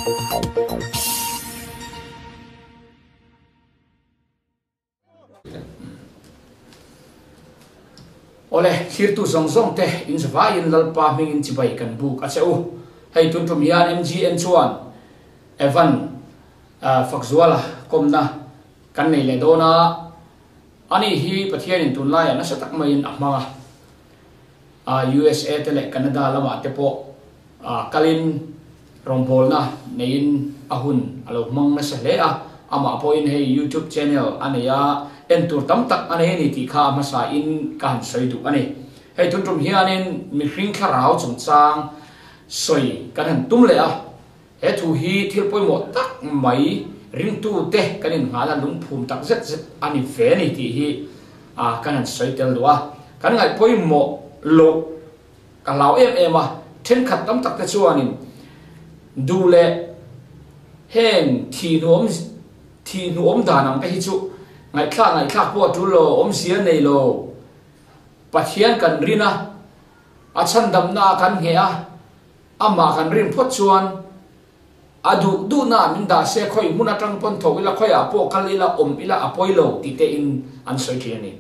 Awle, thlirtu zawng zawng te in zavaiin Lalpa hmingin chibai kan buk a che u. Hei tun tum hian MGN chuan Evan Fakzuala kawmna kan nei leh dawn a, ani hi Pathianin tunlaiah nasa tak maiin a hmang a. USA te leh Canada lamah te pawh kalin rawngbawlna neiin a hun a lo hmang nasa hle a, amah pawhin hei YouTube channel a nei a, en tur tam tak a nei a ni tih kha a hmasain ka han sawi duh a ni. Hei tun tum hianin mihring thlarau chungchang sawi kan han tum leh a, he thu hi thil pawimawh tak mai ringtute kan innghalna lungphum tak zet zet a ni ve a ni tih hi kan han sawi tel duh a, kan ngaih pawimawh loh ka hlau em em a, thenkhat tam tak te chuanin duh leh heng thihnuam thihnuam dan ang te hi chu ngaihthlak ngaihthlak pawh a tul lo, awmzia nei lo, Pathian kan rin a, a chhandamna ah kan ngheh a, Amah kan rin phawt chuan a duh duhna ah min dah se, khawi hmun atang pawn tho ila, khawiah pawh kal ila, awm ila a pawi lo tih te in an sawi thin a ni.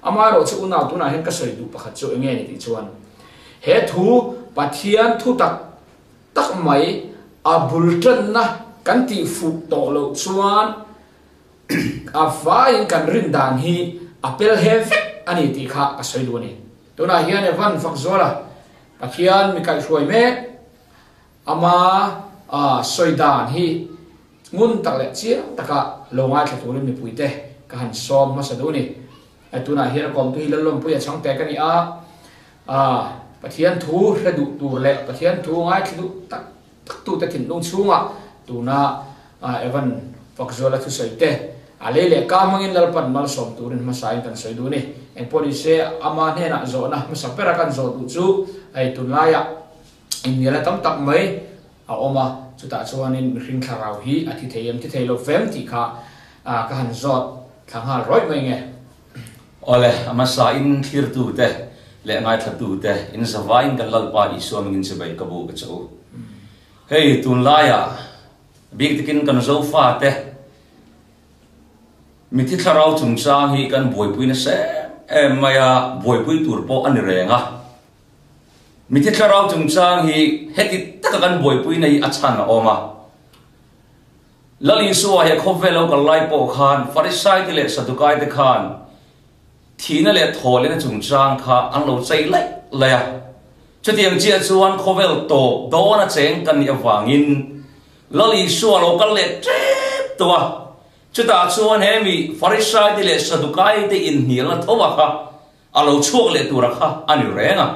Amaherawh chu unau tunah hian ka sawi duh pakhat chu enge ni tih chuan he thu Pathian thu tak tak mai a bul tanna kan tih fuh tawh loh chuan a vaiin kan rin dan hi a pel he vek a ni tih kha ka sawi duh a ni. Tunah hian Evan Fakzuala Pathian mi kaihhruai mek ama sawi dan hi ngun tak leh chiang taka lo ngaithla turin mipuite ka han sawm hmasa duh a ni. Tunah hian a kawmtu hi Lalawmpuia chhangte ka ni a, Pathian thu hre duh tur leh Pathian thu ngaithla duh tak tak tute thinlung chhungah tuna Evan Fakzuala thusawi te a lei leh ka hmangin Lalpan malsawm turin hmasain kan sawi duh a ni. Engpawh ni se ama hnenah zawhna hmasa bera kan zawh duh chu hei tunlaiah inhnialna tam tak mai a awm a, chutah chuanin mihring thlarau hi a thi thei em thi thei lo vem tih kha ka han zawt thla nghal rawih mai nge. Awle, a hmasain thlirtute leh ngaithlatute in zavaiin kan Lalpa Isua mingin chibai ka bu ka che u. Hei tunlaiah Bik takin kan Zofate mithi thlarau chungchang hi kan buaipui nasa em em mai a, buaipui tur pawh a ni reng a. Mithi thlarau chungchang hi heti taka kan buaipuina hi a chhan a awm a. Lal Isua he khawvel lo kal lai pawh khan Farisaite leh Sadukaite khan Thihna leh thawhlehna chungchang kha an lo chei laih laih a. Chutiang chiah chuan khawvel tawp dawna cheng kan nih avangin Lal Isua lo kal leh tep tawh a. Chutah chuan he mi Farisaite leh Sadukaite inhnialna tho a kha a lo chhuak leh tura kha a ni reng a.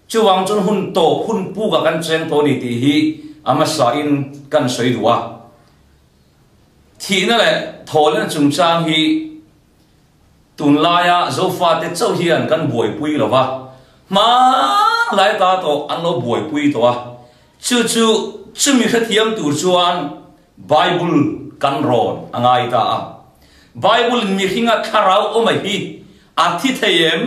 Chuvang chuan hun tawp hun pukah kan cheng tawh a ni tih hi a hmasain kan sawi duh a. Thihna leh thawhlehna chungchang hi Tunlaia Zofate chauh hian kan buaipui lo va, hmanlai ta tawh an lo buaipui tawh a, chu chu chumi hrethiam tur chuan Bible kan rawn a ngai ta a. Bible-in mihringa thlarau awm a hi a thi thei em?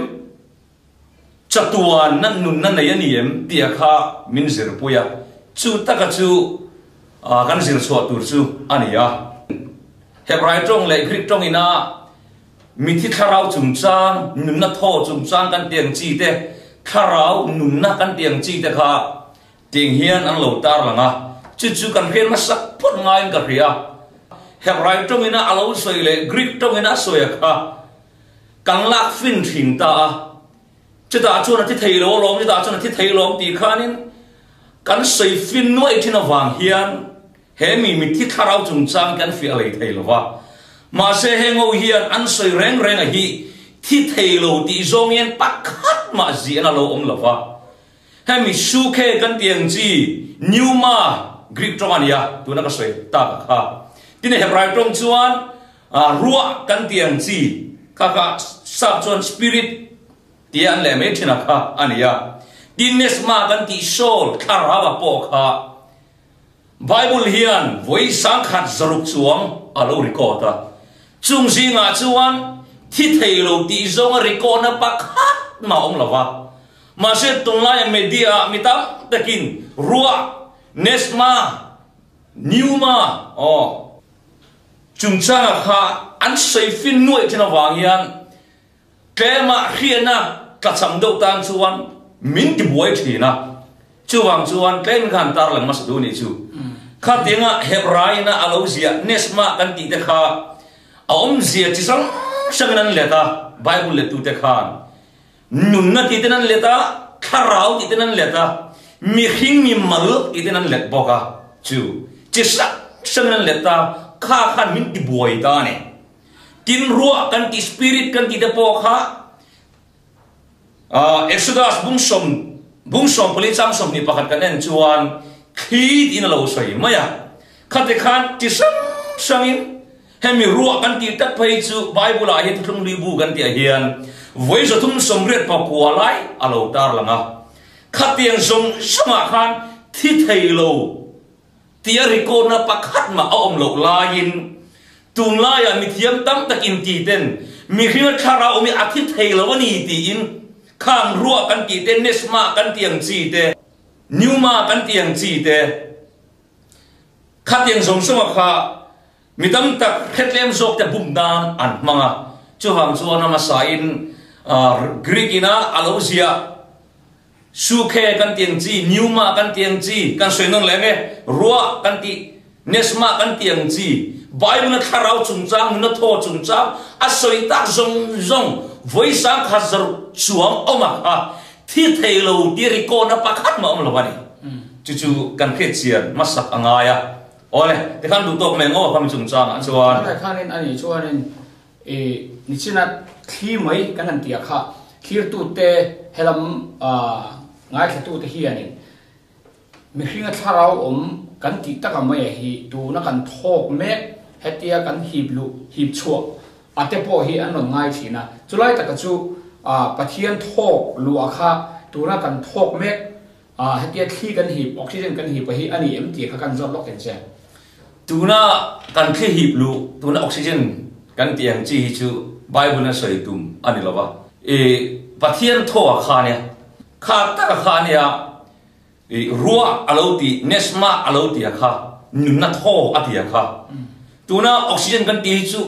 Chatuan na nunna nei a ni em? tia kha min zirpui a, chu taka chu kan zir chhuah tur chu a ni a. Hebrai tawng leh Greek tawng ina mithi thlarau chungchang, nunna thaw chungchang kan tiang chi te, thlarau nunna kan tiang chi te kha tiang hian an lo tarlang a, chu chu kan hriat hmasak phawt ngaiin ka hria. Hebrai tawng ina a lo sawi leh Greek tawng ina a sawi a kha kan lak fin thin ta a, chutah chuan a thi thei lo alawm, chutah chuan a thi thei lo tih khanin kan sawi fin nuaih thin avang hian He mi mitthi thlarau chungchang kan fiah lei thei lo va, mahse he ngo hian an sawi reng reng a hi thi thei lo tih zawng hian pakhat mah ziahna lo awm lo va. He mi sukhe kan tih ang chi pneuma Greek tawng a nia, tuna ka sawi tak a kha. Tin Hebrai tawng chuan ruah kan tih ang chi kha kha sap chuan spirit tia an leh mai thin a kha a nia. Tin nesma kan tih soul thlarau a pawh kha Bible hian vawi sangkhat zaruk chuang a lo record a, chung zingah chuan thi thei lo tih zawnga record na pakhat mah a awm lo va. Mahse tunlaia media ah mi tam takin ruah, nesma, Pneuma aw chungchanga kha an sawi fin nuaih thin avang hian tlema hriatna tlachham deuh tan chuan min ti buai thin a. Chuvang chuan tlem khan tarlang hmasa duh nih chu. Khatianga Hebraina a lo ziah Nesma kan tih te kha a awmzia chi hrang hrangin an let a, Bible lettute khan nunna tih ten an let a, thlarau tih ten an let a, mihring mi mal tih ten an let bawk a, chu chi hrang hrangin an let a, kha khan min ti buai ta a ni. Tin ruah kan tih spirit kan tih te pawh kha Exodus bung sawm bung 14 chang 21 kan en chuan thli tiin a lo sawi mai a. Khate khan ti hrang hrangin hemi ruah kan tih tak phei chu Bible ah hian thuthlung lui bu kan tih ah hian vawi 389 lai a lo tar lang a. Khatiang zawng zawngah khan thi thei lo tia record na pakhat mah a awm loh laiin tunlaiah mithiam tam tak inti ten mihringa thlarau awm hi a thi thei lo a ni tiin khang ruah kan tih te, nesma kan tih ang chi te, pneuma kan tih ang chi te khatiang zawng zawnga kha mi tam tak hretlem zawk te bum nan an hmang a. Chuvang chuan a hmasain Greek ina a lo ziah Sukhe kan ti ang chi, Pneuma kan ti ang chi, kan sawi nawn leh ang e, Ruah kan ti, Nesma kan ti ang chi, Bible a thlarau chungchang, nuna thaw chungchang a sawi tak zawng zawng vawi sang kha zaruk chuang awm a kha thi thei lo ti record na pakhat mah awm lo a ni. Chu chu kan hriat chian hmasak a ngai a. Awle, tikhan duh tawk mai ang aw khami chungchangah chuan. Tunah khanin a nih chuanin I nichina thli mai kan han tia kha thlirtute helam ngaithlatute hianin mihringa thlarau awm kan tih taka mai a hi tuna kan thawk mek hetia kan hip luh hip chhuah a te pawh hi an rawn ngai thin a. Chulai taka chu Pathian thawk luah kha tuna kan thawk mek hetia thli kan hip, oxygen kan hip a hi a ni em tih kha kan zawt lawk em che? Tuna kan thli hip luh, tuna oxygen kan tih ang chi hi chu Bible in a sawi tum a ni lo va. I Pathian thaw a kha nia, kha tak a kha nia, i ruah a lo ti, nesma a lo ti a kha, nunna thaw a ti a kha. Tuna oxygen kan tih hi chu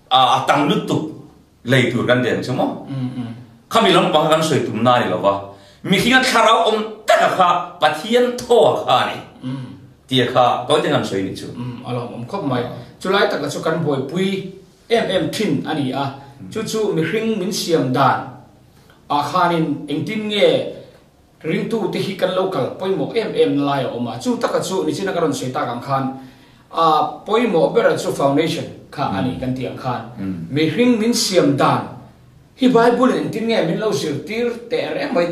a tam lutuk. Lei tur kan den chu maw? Khami lampang kha kan sawi tumna a ni lo va, mihringa thlarau awm taka kha Pathian thaw a kha a ni tia kha tawite kan sawi nih chu. A lawmawm khawp mai. Chulai taka chu kan buaipui em em thin a ni a, chu chu mihring min siam dan ah khanin engtin nge Ringtute hi kan lo kal pawimawh em em na lai a awm a, chu taka chu nichina ka rawn sawi tak ang khan a pawimawh bera chu foundation kha a ni kan tih ang khan mihring min siam dan hi Bible in engtin nge min lo zirtir teh reng mai,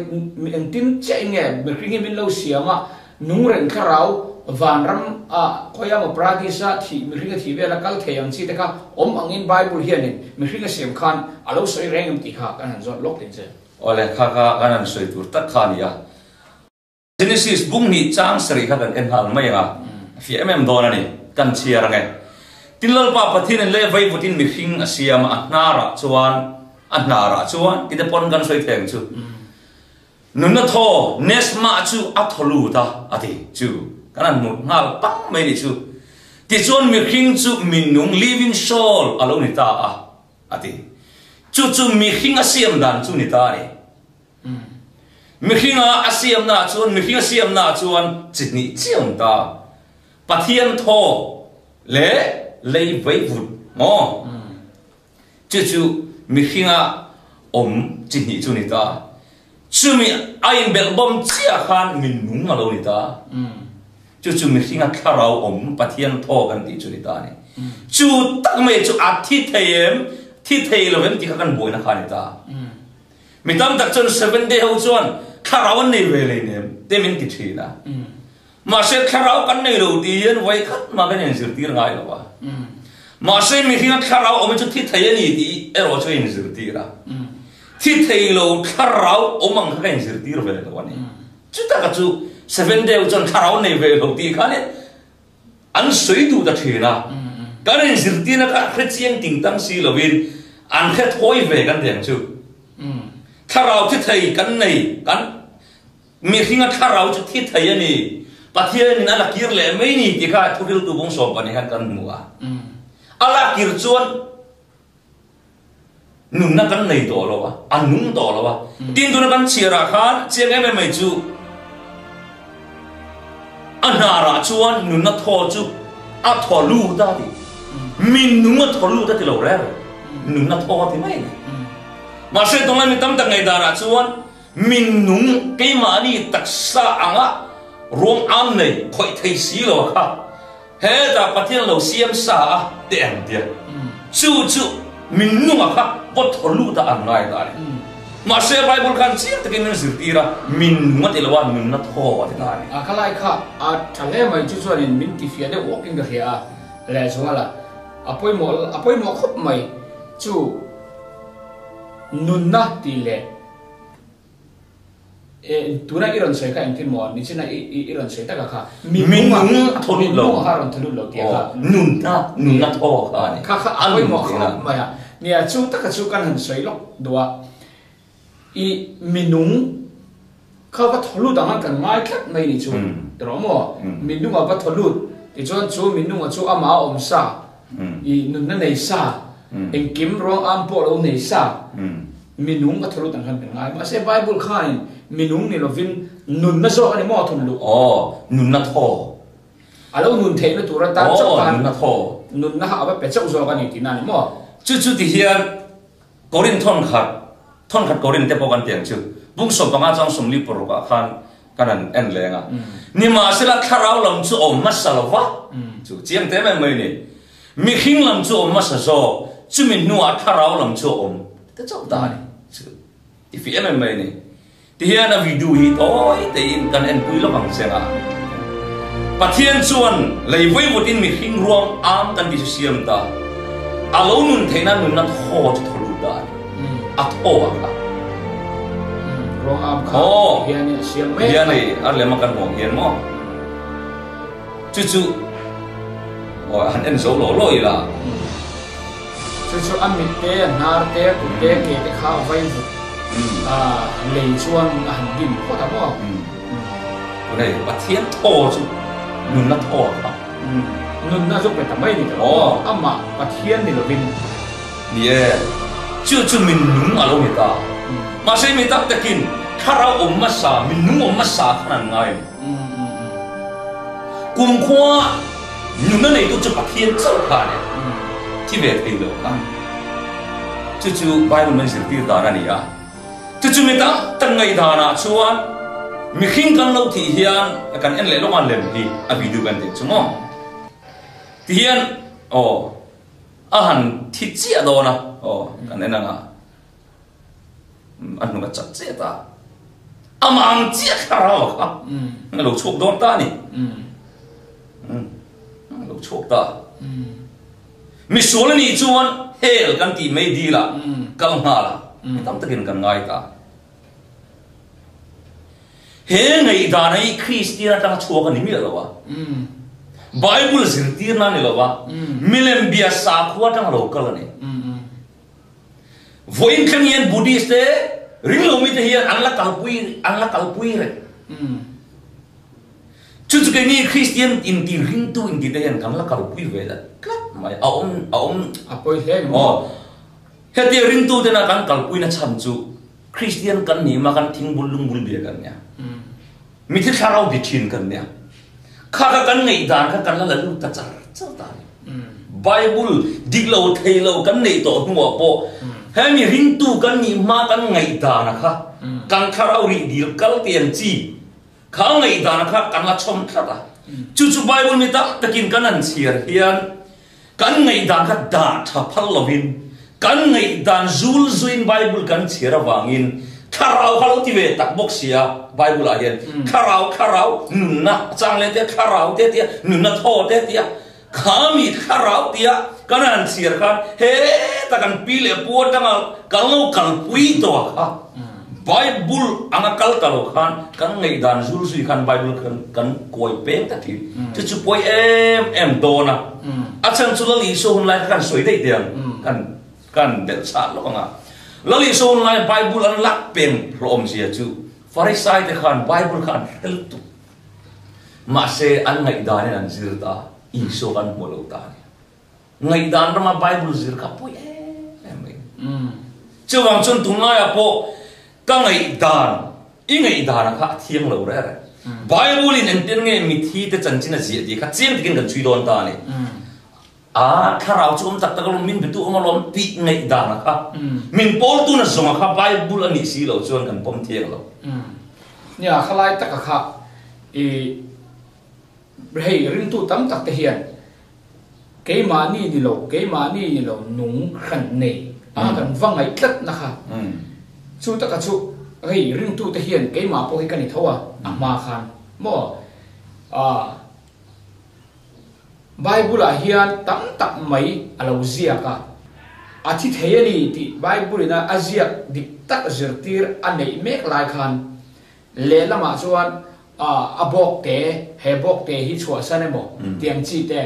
engtin chiah in nge mihring hi min lo siam a, nung reng thlarau vanram ah khawi emaw paradis a thih mihring a thih vel a kal thei ang chi te kha awm angin Bible hianin mihring a siam khan a lo sawi reng em tih kha kan han zawt lawk tin che. Awle, kha kha kan han sawi tur tak kha a ni a. Genesis bung hnih chang sarih kha kan en nghal mai ang a, a fiah em em dawn a ni, kan chhiar ang e. Tin Lalpa Pathian in lei vaivutin mihring a siam a, a hnarah chuan, a hnarah chuan, tite pawn kan sawi thei ang chu. Nunna thaw, Nesmah chu a thaw lut a, a ti chu. Kan han hmu nghal pang mai ni chu. Tichuan mihring chu minung, living soul, a lo ni ta a. A ti. Chu chu mihring a siam dan chu ni ta a ni. Mihringa a siamna ah chuan, mihring a siamna ah chuan chi hnih chiah awm ta. Pathian thaw leh lei vei vut maw? Chu chu mihringa awm chi hnih chu ni ta. Chumi a inbelh bawm chiah khan minung a lo ni ta. Chu chu mihringa thlarau awm Pathian thaw kan tih chu ni ta a ni. Chu tak mai chu a thi thei em, thi thei lo em tih kha kan buaina kha a ni ta. Mi tam tak chuan Seventh Day ho chuan thlarau an nei ve leinem te min ti thin a. Mahse thlarau kan nei lo tih hian vawi khat mah kan inzirtir ngai lo a. Mahse mihringa thlarau awm hi chu thi thei a ni tih erawh chu a inzirtir a. Thi thei lo thlarau awm ang kha ka inzirtir ve lo a ni. Chutaka chu Seventh Day chuan thlarau nei ve lo tih khanin an sawi duh ta thin a. Kan inzirtirna kha hre chiang ting tang si lovin an hre thawi ve kan ti ang chu. Thlarau thi thei kan nei kan Mihringa thlarau chu thi thei a ni. Pathianin a la kir leh mai ni tih kha thuhriltu bung 12 hian kan hmu a. A la kir chuan nunna kan nei tawh lo a, a nung tawh lo a. Tin tuna kan chhiarah khan chiang em em mai chu a hnarah chuan nunna thaw chu a thaw lut a ti. Mi nung a thaw lut a ti lo reng, nunna thaw a ti mai a ni. Mahse tunlai mi tam tak ngaihdanah chuan Minung keimahni taksa anga ruang am nei khawih thei si lo a kha hetah Pathian lo siam sa a teh ang tia chu chu minung a kha vaw thaw lut a an ngai ta a ni. Mahse Bible khan chiang takin min zirtir a, minung a ti lo a, nunna thaw a ti ta a ni. A kha lai kha a tha hle mai chu chuanin min ti fiah deuh uakin ka hria a, lehzuala a pawimawh a pawimawh khawp mai chu nunna tih leh E, tuna i rawn sawi kha engtin maw? Nichina i, i, i rawn sawi taka kha. Minung a thaw lut lo. Minung a kha rawn thaw lut lo tih a kha. Nunna, nunna thaw kha a ni. Kha kha a pawimawh khawp mai a. Nia, chu taka chu kan han sawi lawk duh a. I minung kha va thaw lut ang a kan ngai tlat mai ni chu. Tawh maw? Minung a va thaw lut. Tichuan chu minung a chu amah a awm sa. I nunna nei sa, engkim ruang am pawh lo nei sa, minung a thawlut ang khan kan ngai. Mahse Bible khanin minung ni lovin nunna zawk a ni maw a thun luh? Aw, nunna thaw. A lo nun theihna tur atan chauh khan Aw, nunna thaw. Nunna kha a va pe chauh zawk a ni tihna a ni maw? Chu chu ti hian Korin thawnkhat, thawnkhat Korin te pawh kan ti ang chu, bung 15 chang 46 ah khan Kan han en leng a. Nimahsela thlarau lam chu awm hmasa lo va, chu chiang te mai mai ni. Mihring lam chu awm hmasa zawk, chumi hnuah thlarau lam chu a awm ta chauh ta a ni. Chu ti fih em em mai ni. Tihian a video hi tawi tein kan enpui lawk ang che nga. Pathian chuan lei vawivutin mihring ruang am kan ti chu siam ta. A lo nun theihna nunna thaw chu thaw lut ta a ni. A thaw a kha. Ruang am kha hian a siam mek hian ei a lem a kan hmuh hian maw chu chu aw han en zo lo lo ila chu chu a mit te a hnar te a kut te ke te kha a vai vut a lei chuan a han dim phawt a maw tunei Pathian thaw chu nunna thaw a kha nunna chu pe ta mai ni ta lo amah Pathian ni lovin Ni e, chu chu min nung a lo ni ta. Mahse mi tak takin thlarau awm hmasa, min nung awm hmasa khan an ngai a ni. Kumkhua nuna neitu chu Pathian chauh kha a ni. Thi ve thei lo kha. Chu chu Bible min zirtir dan a ni a. Chu chu mi tam tak ngaihdanah chuan mihring kan lo thih hian kan en leh lawk a lem hi a video kan tih chu maw. Tihian aw. A han thi chiah dawn a, aw kan en ang a, a hnung a chat chiah ta. Amah ang chiah thlarau a kha a lo chhuak dawn ta a ni. A lo chhuak ta. Misual a nih chuan hel kan tih mai dil ah kal nghal a, mi tam takin kan ngai ta. He ngaihdan hi Kristian atanga chhuak a ni miah lo a. Bible zirtirna a ni lo a, milem bia sakhua atanga lo kal a ni. Vawiin thleng hian Buddhist te, ringlo mite hian an la kalpui an la kalpui reng. Chu chu keini Kristian inti ringtu inti te hian kan la kalpui ve la tlat mai. A awm a awm. A pawi hle a ni maw? Hetia ringtu tena kan kalpuina chhan chu Kristian kan ni ma kan thingbul lungbul bia kan nia. Mithi thlarau bi thin kan nia. Kha kha kan ngaihdan kha kan la la lut ta char char ta ni. Bible dik lo thei lo kan neih tawh hnuah pawh hemi ringtu kan nih hma kan ngaihdan a kha kan thlarau rih dil kal tiang chi kha ngaihdan kha kan la chhawm tlat a. Chu chu Bible mi tak takin kan han chhiar hian Kan ngaihdan kha dah tha phal lovin, kan ngaihdan zul zuin Bible kan chhiar avangin thlarau kha lo ti ve tak bawk sia, Bible ah hian thlarau thlarau nunna a chang leh tia, thlarau te tia, nunna thaw te tia, kha mi thlarau tia kan han chhiar khan heta kan pi leh pu atanga kan lo kalpui tawh a kha. Bible anga kal ta lo khan kan ngaihdan zul zui khan Bible kan kan kawi peng ta thin. Chu chu pawi em em dawn a. A chhan chu Lal Isua hun lai kha kan sawi daih tiang kan kan belh chah lawk anga. Lal Isua hun lai Bible an lak peng hlawm zia chu Farisai te khan Bible kha an hre lutuk. Mahse, an ngaihdanin an zir ta, Isua kan hmu lo ta a ni. Ngaihdan rama Bible zir kha pawi em em mai. Chuvang chuan tunlaiah pawh ka ngaihdan, i ngaihdana kha a thiang lo reh reh. Bible in engtin nge mithi te chanchin a ziah tih kha chiang takin kan chhui dawn ta a ni. A thlarau chu awm tak tak alawm, min bitu awm alawm tih ngaihdan a kha. Min pawltu na zawng a kha Bible a nih si loh chuan kan pawm thiang lo. Nia, khalai taka kha i hei ringtu tam tak te hian keimahni ni lo, keimahni ni lo nung hran nei a kan va ngaih tlat na kha. Chu taka chu hei ringtu te hian keimah pawh hi ka ni tho a, a hma khan maw a. Bible-ah hian tam tak mai a lo ziak a, a thi thei a ni tih Bible-in a ziak dik tak zirtir a neih mek lai khan lehlamah chuan a bawk te, he bawk te hi chhuahsan emaw tiang chi te,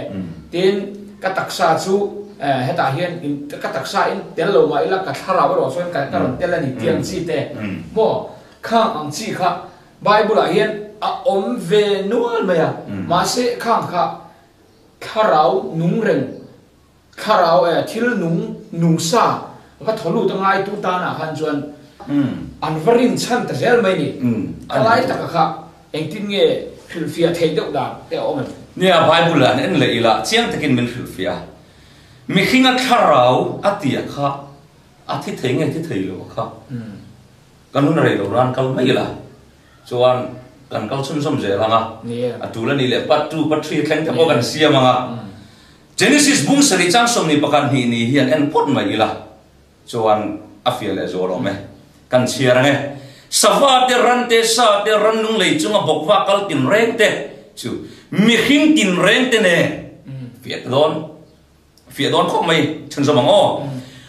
tin ka taksa chu hetah hian ka taksa in tel lo mah ila ka thlarau erawh chuan ka rawn tel a ni tiang chi te maw khang ang chi kha Bible-ah hian a awm ve nual mai a, mahse khang kha thlarau nung reng, thlarau eh thil nung nung sa va thaw lut a ngaitu tanah khan chuan an va rin chhan ta zel mai ni. A lai taka kha engtin nge hrilhfiah theih deuh dan te a awm em? Nia, Bible-ah an en leh ila chiang takin min hrilhfiah a. Mihringa thlarau a tia kha a thi thei nge thi thei lo a kha? Kan hun rei lo ran kal mai ila chuan kan kal chhunzawm zel ang a, a tul a nih leh part two, part three thleng te pawh kan siam ang a. Genesis bung sarih chang sawmhnih pakhat hnih ni hian en phawt mai ila chuan a fiah leh zual awm e. Kan chhiar ang e. Sava te, ran te, sa te, rannung lei chunga bawkva kal tinreng te chu mihring tinreng te nen fiah ta dawn. Fiah dawn khawp mai chhunzawm ang aw.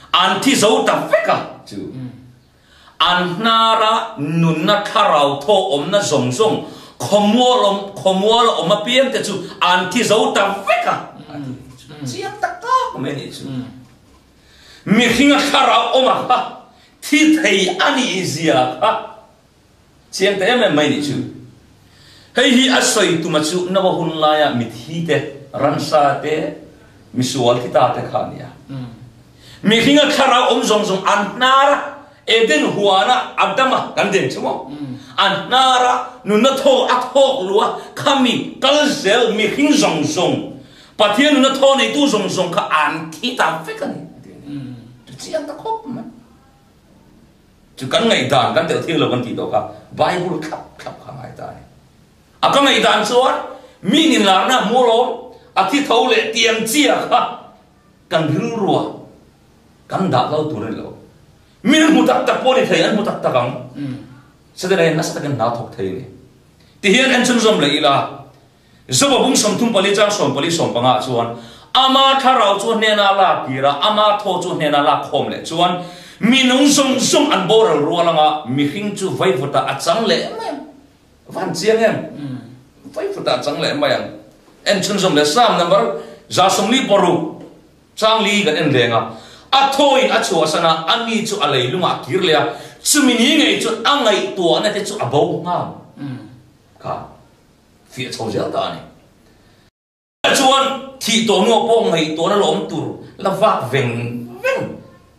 An thi zo ta vek a chu. An hnara nunna thlarau thaw awmna zawng zawng khawmual awm khawmual a awm apiang te chu an thi zo ta vek a. Chiang tak tak mai a nih chu. Mihringa thlarau awm a kha thi thei a nih zia kha Chiang ta em em mai nih chu. Hei hi a sawi tuma chu Noah hun laia mithi te, ransa te, misual thi ta te kha a ni a. Mihringa thlarau awm zawng zawng an hnar a, Eden huana Adama kan den chu maw? An hnar a, nunna thawk a thawk luh a, khami kal zel mihring zawng zawng, Pathian nunna thaw neitu zawng zawng kha an thi ta vek a ni. Chu chiang ta khawp mai. Chu kan ngaihdan kan telh thil lo kan tih tawh kha Bible thlap thlap kha ngai ta a ni. A ka ngaihdan chuan mi ninlarna a hmu alawm, a thi tho leh tiang chia kha kan rilrua kan dah lo tur a ni lo. Mi an hmu tak tak pawh a ni thei, an hmu tak tak ang. Setana hian nasa takin hna thawk thei a ni. Tihian en chhunzawm leh ila. Zoba bung 34 chang 14 15 chuan ama thlarau chu hnena lak kir a, ama thaw chu hnena lak khawm leh chuan mi nung zawng zawng an boral rual anga mihring chu vaivutah a chang leh mai ang. Van chiang em? Vaivutah a chang leh mai ang. En chhunzawm leh Psalm number 146 chang li kan en reng a, a thawin a chhuahsan a, a mi chu a leilungah a kir leh a, chumi ni ngei chuan a ngaihtuahna te chu a bo nghal kha. Fiah chho zel ta a ni. Chuan thih tawh hnuah pawh ngaihtuahna la awm tur la vak veng veng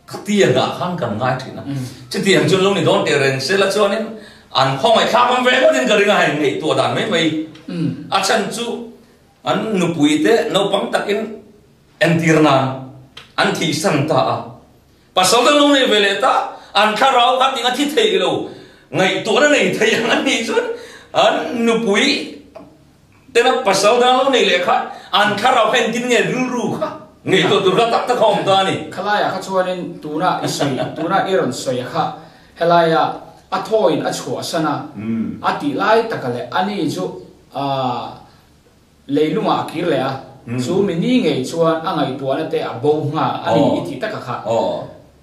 khatiang ah khan kan ngai thin a. Chutiang chuan lo ni dawn teh reng se la chuanin an khawngaihthlak awm ve ngawtin ka ring a hei ngaihtuah dan mai mai. A chhan chu an nupui te naupang takin entir nan an thihsan ta a. Pasal dang lo nei ve leh ta, an thlarau kha tinga thi thei lo, ngaihtuahna nei thei ang an nih chuan an nupui tena pasal dang lo nei leh kha an thlarau kha engtin nge rilru kha ngaihtuah tur kha tak tak a awm ta a ni. Khalaiah kha chuanin tuna i sawi, tuna i rawn sawi a kha helaia a thawin a chhuahsan a, a tih lai taka leh ani chu aah Leilungah a kir leh a, chu mi ni ngei chuan a ngaihtuahna te a bo nghal a ni i tih taka kha.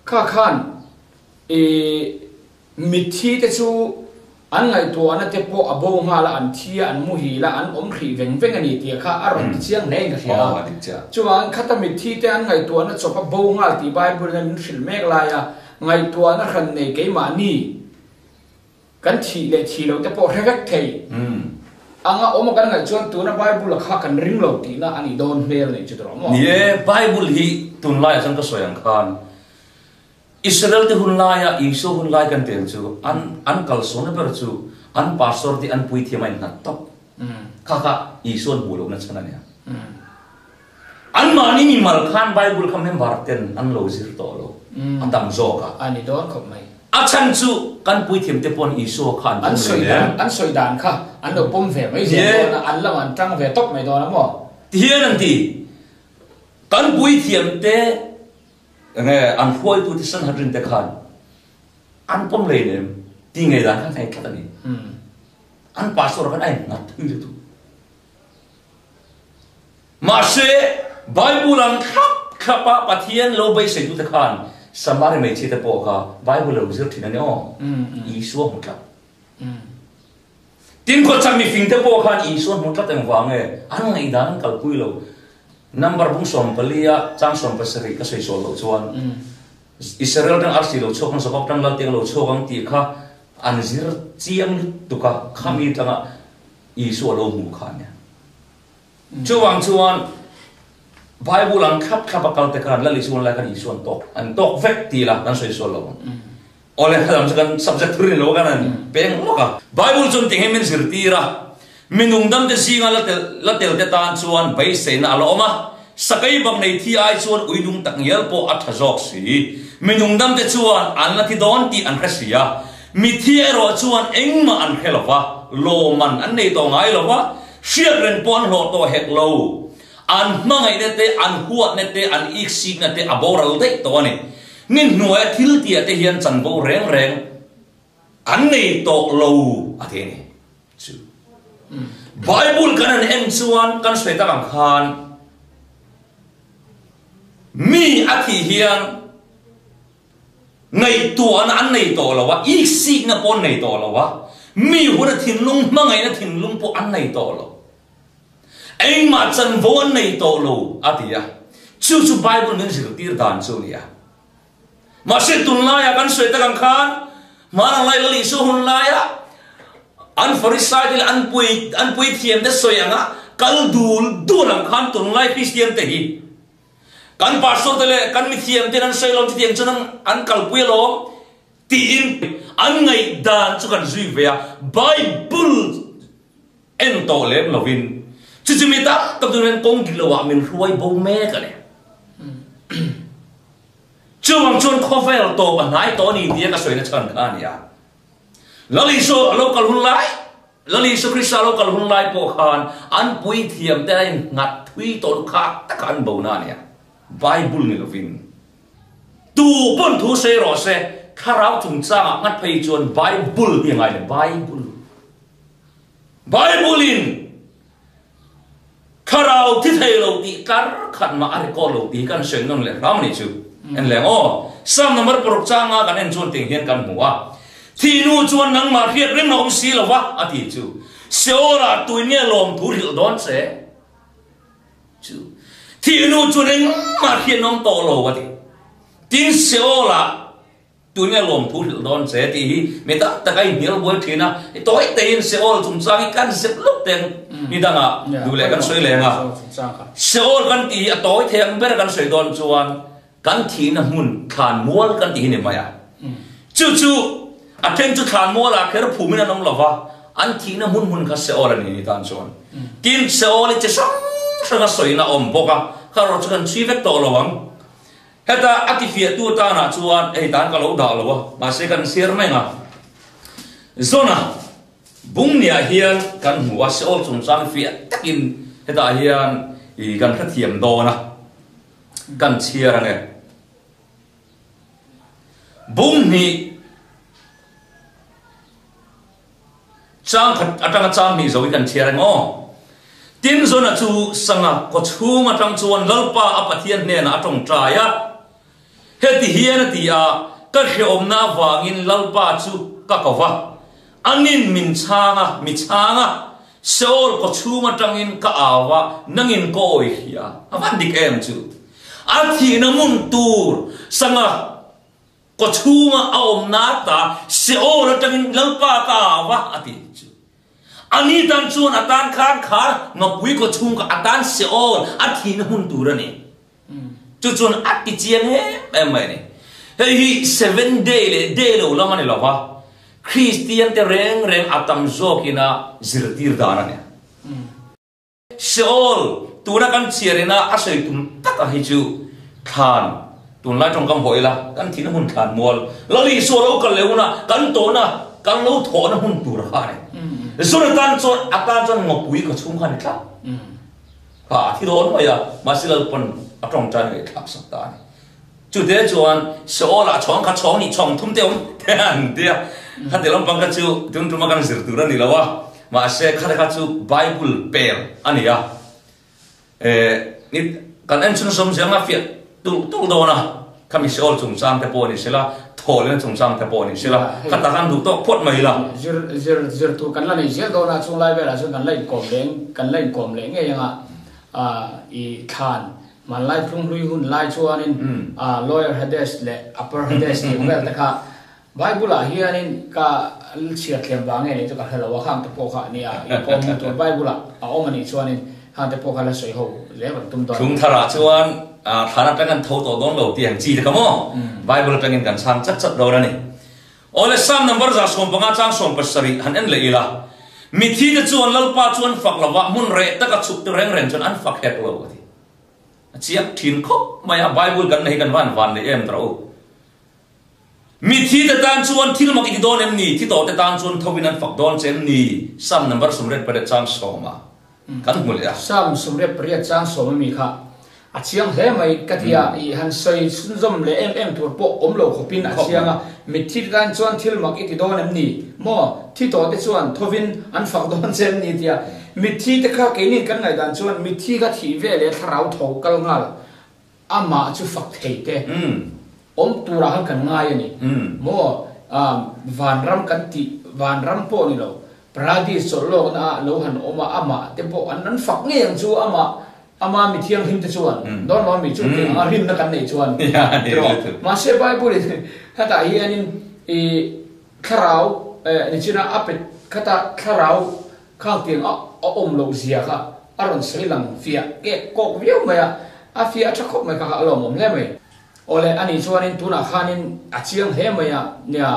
Kha khan i mitthi te chu an ngaihtuahna te pawh a bo nghal a, an thi a, an muhil a, an awm hrih veng veng a ni tih kha a rawn ti chiang hle in ka hria a. Chuvangin khata mitthi te an ngaihtuahna chawp a bo nghal tih Bible-in a min hrilh mek lai a, ngaihtuahna hran nei keimahni, Kan thih leh thih loh te pawh hre vek thei. Anga awm a kan ngaih chuan tuna Bible a kha kan ring lo tihna a nih dawn hmel a nih chu tawh maw? Ni e, Bible hi tunlaiah chuan ka sawi ang khan Israel te hun laia Isua hun lai kan tih ang chu an an kalsawnna ber chu an pastor te an puithiam a innghat tawp. Kha kha Isua'n hmuh lohna chhan a nia. Anmahni mimal khan Bible kha member ten an lo zir tawh lo a tam zawk a. A ni dawn khawp mai. A chhan chu kan puithiam te pawn Isua kha an pawm reng em? An sawi dan kha an lo pawm ve mai zel dawn a, an lamah an tang ve tawp mai dawn a maw? Tihian an ti, kan puithiam te enge an hruaitu te Sanhedrin te khan an pawm reng em? Ti ngei dan khan a tlat a ni. An pastor khan a innghat thui lutuk. Mahse, Bible ang thlap thlapa Pathian lo beiseitute khan Samari hmeichhiate pawh kha Bible lo zir thin a ni aw. Isua hmu tlat. Tin, khawchhak mifingte pawh khan Isua hmu tlat engvang nge an ngaihdan an kalpui lo. Number bung sawmpalia chang 17 ka sawi sawl loh chuan Israel tang arsi lo chhuak ang, Jakob tang Laltiang lo chhuak ang tih kha an zir chiang lutuk a, khami tanga Isua lo hmuh kha a nia. Chuvang chuan Bible ang thlap thlap a kal te khan Lal Isuan lai khan Isua an tawk an tawk vek ti ila kan sawi sual lo ang. Awle kha lam chu kan subject thur ni lo kan an peng lawk a. Bible chuan tinge min zirtir a, mi nungdam te zinga la tel la tel te tan chuan beiseina a la awm a, sakei bang nei thi ai chuan ui nung tak ngial pawh a tha zawk si. Mi nungdam te chuan an la thi dawn tih an hre si a, Mithi erawh chuan engmah an hre lo va, lawmman an nei tawh ngai lo va, hriat reng pawh an hlawh tawh hek lo. An hmangaihna te, an huatna te, an iksikna te a boral daih tawh a ni. Ni hnuaia thil tihah te hian chanvo reng reng an nei tawh lo a ti a ni. Chu Bible kan han en chuan kan sawi tak ang khan mi a thih hian Ngaihtuahna an nei tawh lo a, iksikna pawh an nei tawh lo a, mi huna thinlung hmangaihna thinlung pawh an nei tawh lo. Engmah chanvo an nei tawh lo, a ti a. Chu chu Bible min zirtir dan chu a ni a. Mahse tunlaiah kan sawi tak ang khan, hmanang lai Lal Isua hun laia an Farisai te leh an pui an puithiam te sawi anga kal dul dul ang khan tunlai Kristian te hi Kan pastor te leh kan mithiam ten an sawi lawm chutiang chuan an kalpui alawm tiin an ngaihdan chu kan zui ve a, Bible en tawh lem lovin chu chu mi tam tak chu hian kawng dik loah min hruai bo mek a ni. Chuvang chuan khawvel tawp a hnai tawh a ni tia ka sawina chhan kha a ni a. Lal Isua a lo kal hun lai, Lal Isua Krista a lo kal hun lai pawh khan an puithiam te a innghat thui tawh luh kha taka an bo na a nia. Bible ni lovin tu pawn thu sawi rawh se, thlarau chungchangah nghat phei chuan Bible hi a ngai le, Bible. Bible in Thlarau thi thei lo tih tlar khat mah a record lo tih hi kan sawi nawn leh hram a nih chu. En leng aw. Psalm number paruk changa kan en chuan ting hian kan hmu a. Thih nu chuan nangmah hriat reng a awm si lo va a ti chu. Seol-ah tuin nge lawmthu hrilh dawn che? Chu. Thih nu chuan engmah hriat an awm tawh lo a ti. Tin Seol-ah. Tunge lawmthu hrilh dawn che tih hi mi tam tak a inhnial buai thin a, i tawi teiin Seol chungchang hi kan zep lawk teng ni dangah duh leh kan sawi leng a. Seol kan tih hi a tawi thei ang ber kan sawi dawn chuan kan thihna hmun thlan mual kan tih hi ni mai a. Chu chu a then chu thlan mualah kher phumin an awm lo va, an thihna hmun hmun kha Seol a ni ni tan chuan. Tin, Seol hi chi hrang hranga sawina a awm bawk a, kha erawh chu kan chhui vek tawh lo ang. Heta a tifiahtu atanah chuan hei tan ka lo dah lo a, mahse kan share mai ang a. Zona bungniah hian kan hmu a, Seol chungchang fiah takin hetah hian i kan hrethiam dawn a, kan chhiar ang e. Bunghnih Chang khat atanga chang hnih zo hi kan chhiar ang aw. Tin Zona chu sanga kawchhung atang chuan Lalpa a Pathian hnenah a tawngtai a. Heti hian a ti a, Ka hrehawmna avangin Lalpa chu ka ko va, anin min chhang a, mi chhang a, Seol kawchhung atangin ka au a, nangin ka awi hria. A van dik em chu. A thihna hmun tur sanga Kawchhunga a awmna ta Seol atangin Lalpa ka au a, a ti chu. Ani tan chuan a tan khan khar ngapui kaw chhung kha a tan Seol a thihna hmun tur a ni. Chu chuan a ti chiang em em mai a ni. Hei hi Seven Day leh Day lo lam a ni lo va, Kristian te reng reng a tam zawkina zirtir dan a ni. Seol, tuna kan chhiar ina a sawi tum taka hi chu thlan, tunlai tawngkam haw ila kan thihna hmun thlan mual, Lal Isua lo kal leh huna kan tawhna, kan lo thawhna hmun tur kha a ni. Jonathan chuan a tan chuan ngawpui ka chhung kha a ni tlat. Kha a thi dawn mai a, mahse Lalpan a tawngtai ngaihthlak sak ta a ni. Chute chuan Seol ah chhawng kha chhawng nih chhawng thum te awm te an ti a, khati lampang kha chu tun tuma kan zir tur a ni lo a, mahse khati kha chu Bible pel a ni a, eh ni kan en chhun sawm zel nga fiah tulh tulh dawn a, khami Seol chungchang te pawh a ni sela, thawhlehna chungchang te pawh a ni sela, khata khan duh tawk phawt mai ila. Zir zir zir tur kan la nei zel dawn a, chung lai velah chuan kan la inkawm leh kan la inkawm leh ngei anga i thlan Hmanlai tlunghlui hun lai chuanin Lower Hades leh Upper Hades tih vel te kha Bible ah hianin ka chhiar thiam vang nge nih chu ka hre lo a, khang te pawh kha nia inkawm hmu tur Bible ah a awm a nih chuanin khang te pawh kha la sawi ho zel kan tum dawn. Thlung tharah chuan thlan atang kan tho tawh dawn lo tih ang chi te kha maw Bible atangin kan chhang chat chat dawn a ni. Awle Psalm number 150 chang 70 han en leh ila, Mithi te chuan Lalpa chu an fak lova, hmun reh taka chhuk te reng reng chuan an fak hek lo a ti. A chiang thin khawp mai a, Bible kan nei hi kan van van nei em tawh u. Mithi te tan chuan thil mak i ti dawn em ni? Thi tawh te tan chuan tho in an fak dawn che em ni? Psalm number 68 chang 10 ah kan hmu leh a. Psalm 88 chang 10 ami kha a chiang hle mai ka ti a, i han sawi chhunzawm leh em em tur pawh awm lo khawpin a chiang a, mitthi te tan chuan thil mak i ti dawn em ni? Maw? Thi tawh te chuan thovin an fak dawn che em ni? tia mitthi te kha keini kan ngaihdan chuan mitthi kha thih ve leh thlarau tho kal nghal amah chu fak thei te awm turah khan kan ngai a ni. Maw? Vanram kan tih vanram pawh ni lo Paradis chawlh lawkna ah lo han awm a, amah te pawh an an fak ngei ang chu, amah ama mi thianghlim te chuan dawn lo ami chu tih anga rinna kan neih chuan tiraw. Mahse Bible in khatah hianin i thlarau eh nichina a pe khata thlarau khang tiang a a awm loh zia kha a rawn sawi lang fiah kek kawk viau mai a, a fiah tha khawp mai kha kha a lawmawm hle mai. Awle anih chuanin tunah khanin a chiang hle mai a nia.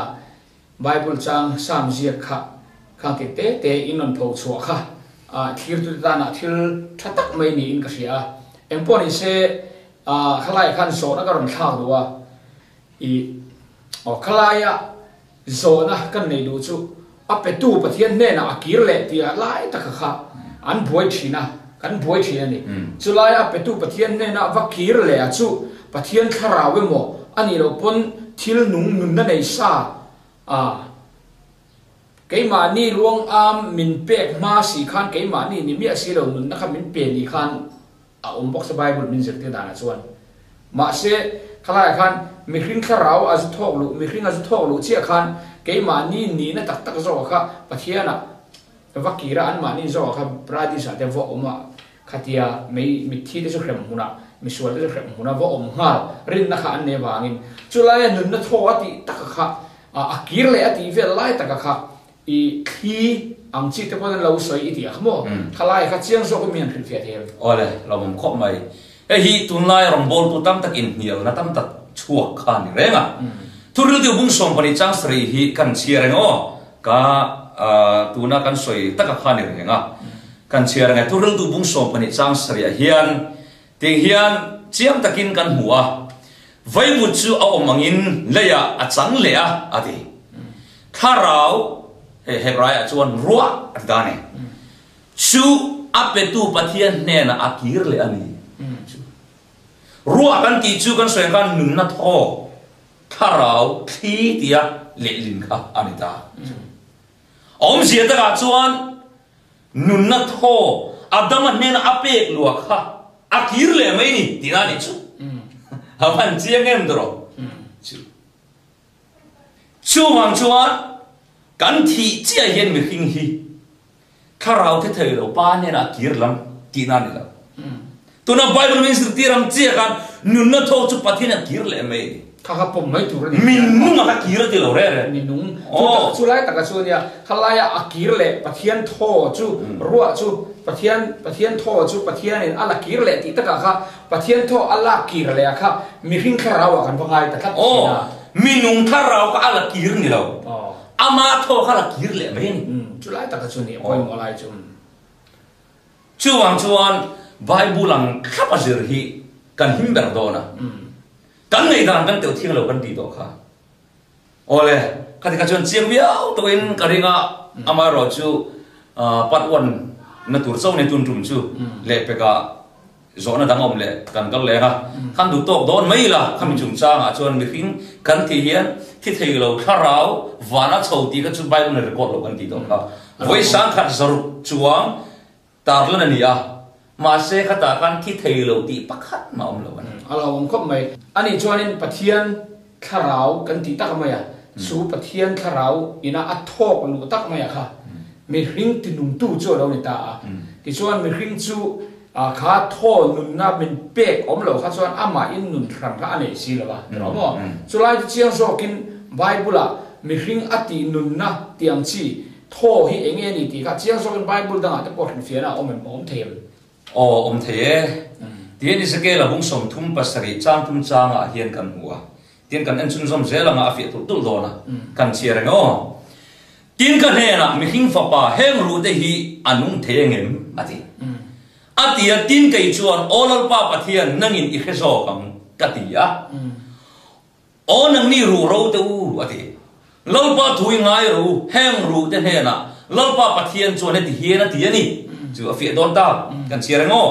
Bible chang Psalm ziak kha khang ti te te in rawn tho chhuah kha thlirtute tanah thil tha tak mai niin ka hria a. Engpawh ni se khalaiah khan zawhna ka rawn thlak duh a, i aw khalaia zawhna kan neih duh chu a petu Pathian hnenah a kir leh tia lai taka kha an buai thin a, kan buai thin a ni. Chulaia a petu Pathian hnenah va kir leh a chu Pathian thlarau emaw a nih loh pawn thil nung nunna nei sa a, keimahni ruang am min pek hma si khan keimahni ni miah si lo nunna kha min pe ni khan a awm bawk se Bible min zirtir danah chuan. Mahse, khalaiah khan mihring thlarau a zu thawk luh, mihring a zu thawk luh chiah khan keimahni nihna tak tak zawkah kha Pathianah va kir a, anmahni zawkah kha Paradis-ah te va awm a, Khatia mei mitthi te chu hrem hmunah, misual te chu hrem hmunah va awm nghal rinna kha an nei avangin chulaia nunna thaw a tih taka kha a kir leh a tih vel lai taka kha i thli ang chi te pawn an lo sawi i tih a kha maw? Khalai kha chiang zawk in mi han hrilhfiah thei em? Awle, lawmawm khawp mai. Hei hi tunlai rawngbawltu tam tak inhnialna tam tak chhuak kha a ni reng a. Thuril deuh bung 12 chang sarih hi kan chhiar eng aw? Ka tuna kan sawi taka kha a ni reng a. Kan chhiar nge thu riltu bung 12 chang sarih ah hian tih hian chiang takin kan hmu a, Vaivut chu a awm angin leiah a chang leh a, a ti. Thlarau, hei Hebraiah chuan ruah a ti ta a ni, chu a petu Pathian hnenah a kir leh a ni. Ruah kan tih chu kan sawi ang khan nunna thaw, thlarau thli tia lehlin kha a ni ta. Awmzia takah chuan Nunna thaw Adama hnena a pek lua kha a kir leh mai ni tihna a nih chu. A van chiang em tawh chu. Chuvang chuan kan thih chiah hian mihring hi thlarau the thei lo pa hnena a kir lam tihna a ni lo. Tuna Bible min zirtir ang chiah khan nunna thaw chu Pathian a kir leh mai a ni. Kha kha pawm mai tur a ni. Mi nung a kha kir a ti lo reh reh. Mi nung. Chu tak chu lai taka chu a nia. Kha laia a kir leh Pathian thaw chu ruah chu Pathian Pathian thaw chu Pathianin a la kir leh tih takah kha Pathian thaw a lak kir leh a kha mihring thlarau ah kan va ngai ta tlat thin a. Mi nung thlarau kha a la kir ni lo. Ama thaw kha la kir leh mai a ni. Chu lai taka chu a ni a pawimawh lai chu. Chuvang chuan Bible ang thlap a zir hi kan him ber dawn a. Kan ngaihdan kan teuh thiang lo kan tih tawh kha. Awle, khati kha chuan chiang viau tawhin ka ring a, amaherawh chu part one na tur chauh nei tun tum chu lehpekah zawhna dang awm leh kan kal leng a, khan duh tawk dawn mai ila khami chungchangah chuan mihring kan tih hian thi thei lo thlarau vana chho tih kha chu Bible in record lo kan tih tawh kha. Vawi sangkhat zaruk chuang Tarlan a ni a, mahse khatah khan thi thei lo tih pakhat mah awm lo a ni. A lo awm khawp mai. Ani chuanin Pathian thlarau kan tih tak mai a, chu Pathian thlarau ina a thawk luh tak mai a kha mihring tinungtu chu a lo ni ta a. Tichuan mihring chu kha thaw nunna min pek awm lo kha chuan amahin nun hran kha a nei si lo a, ti rawh maw? Chulai chu chiang zawkin Bible-ah mihring a tih nunna tih ang chi Thaw hi eng nge ni tih kha chiang zawkin Bible dangah te pawh hrilhfiahna a awm em? A awm thei em? Aw, awm thei e. Tihian Ezekiel a bung 37 chang thum changah hian kan hmu a. Tihian kan en chhunzawm zel anga a fiah tulh tulh dawn a. Kan chhiar eng aw. Tin ka hnenah mihring fapa heng ruh te hi a nung thei eng em? a ti. A ti a, tin kei chuan, Aw Lalpa Pathian, nangin i hre zawk ang, ka ti a. Aw nangni ruh ro te u, a ti. Lalpa thu i ngai ro u, heng ruh te hnenah Lalpa Pathian chuan heti hian a ti a ni. Chu a fiah dawn ta, kan chhiar eng aw.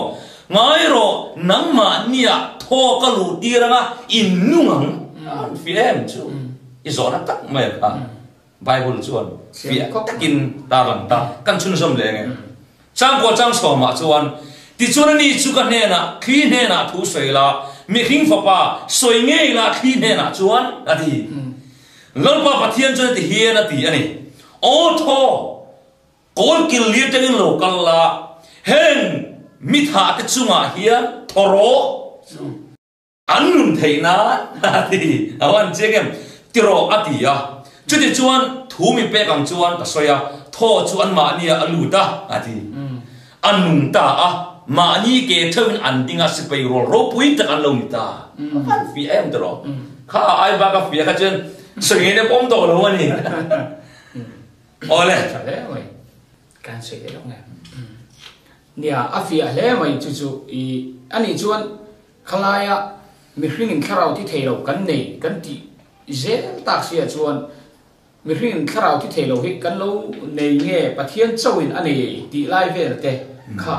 Ngai rawh, nangmahniah thaw ka luh tir anga in nung ang. An fiah em chu? I zawhna tak mai a kha. Bible chuan fiah takin tarlang ta. Kan chhunzawm leh eng e? Changkua chang sawmah chuan, Tichuan ani chu ka hnenah, thli hnenah thu sawi la, mihring fapa, sawi ngei la thli hnenah chuan, a ti. Lalpa Pathian chuan heti hian a ti a ni, Aw thaw, kawl kil li atangin lo kal la, heng mi thahte chungah hian thaw rawh. An nun theih nan a ti a van chiang em? Ti rawh a ti a. Chuti chuan thu mi pek ang chuan ka sawi a, thaw chu an mahni ah a lut a a ti. A nung ta a, mahni ke theuhin an ding a, sipai rual ropui tak an lo ni ta. A van fiah em ti rawh. Kha a ai bak a fiah kha chuan sawi ngei na pawm tawh lo a ni. Awle. Tha hle mai. Kan sawi leh lawk nge. Nia, a fiah hle mai chu chu i anih chuan Khalaia mihringin thlarau thi thei lo kan nei kan tih zel tak sia chuan mihringin thlarau thi thei lo hi kan lo nei nge Pathian chauhin a nei tih lai vel te kha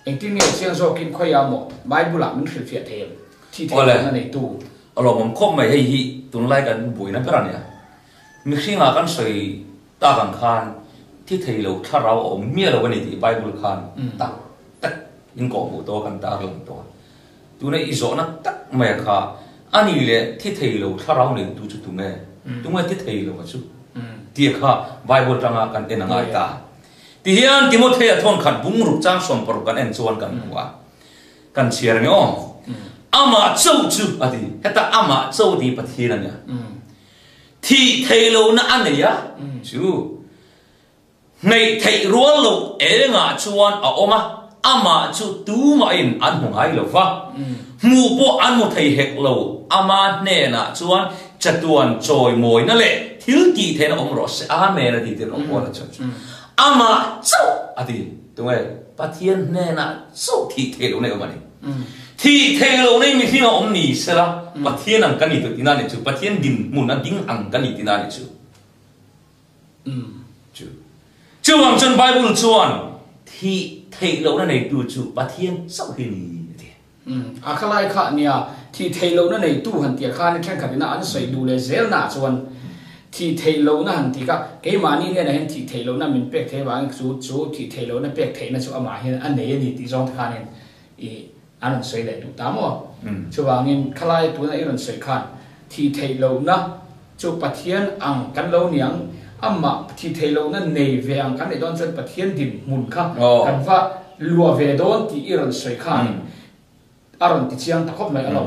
engtin nge chiang zawkin khawiah maw Bible ah min hrilhfiah thei em thi thei lohna neitu. A lawmawm khawp mai hei hi tunlai kan buaina ber a nia. Mihringah kan sawi tak ang khan thi thei lo thlarau a awm miah lo a ni tih Bible khan tak tak in kawhhmuh tawh a kan tarlang tawh a. Tuna i zawhna tak mai a kha a ni leh thi thei lo thlarau neitu chu tunge? Tunge thi thei lo a chu? Tih kha Bible tanga kan en a ngai ta. Tihian Timothea thawnkhat bungruk chang 16 kan en chuan kan hmu a. Kan chhiar nge aw? Amah chauh chu a ti. Heta amah chauh tih Pathian a nia. Thih theih lohna a nei a, chu hneih theih rual loh engah chuan a awm a, amah chu tumahin an hmu ngai lo va, hmuh pawh an hmu thei hek lo, ama hnenah chuan chatuan chawimawina leh thil tih theihna awm rawh se, Amen a ti tir rawh Paula chuan chu amah chauh a ti, tunge Pathian hnenah chauh thih theih lohna i awm a ni. Thih theih loh nei mihring a awm ni sela, Pathian ang ka ni tawh tina nih chu, Pathian dinhmun a ding ang ka ni tina nih chu. Chu. Chuvang chuan Bible chuan thih theih lohna neitu chu Pathian chauh hi ni a ti. A khalai kha nia, thih theih lohna neitu han tih khan thenkhat ina an sawi duh leh zel naah chuan thih theih lohna han tih kha keimahni hnenah hian thih theih lohna min pek theih avangin chu chu thih theih lohna pek theihna chu amah hian a nei a ni tih zawng te khanin I an rawn sawi leh duh ta maw? Chuvangin khalai tuna i rawn sawi khan thih theih lohna chu Pathian ang kan lo ni ang, amah thih theih lohna nei ve ang kan nih dawn chuan Pathian dinhmun kha kan va luah ve dawn tih i rawn sawi khan a rawn ti chiang ta khawp mai a lo.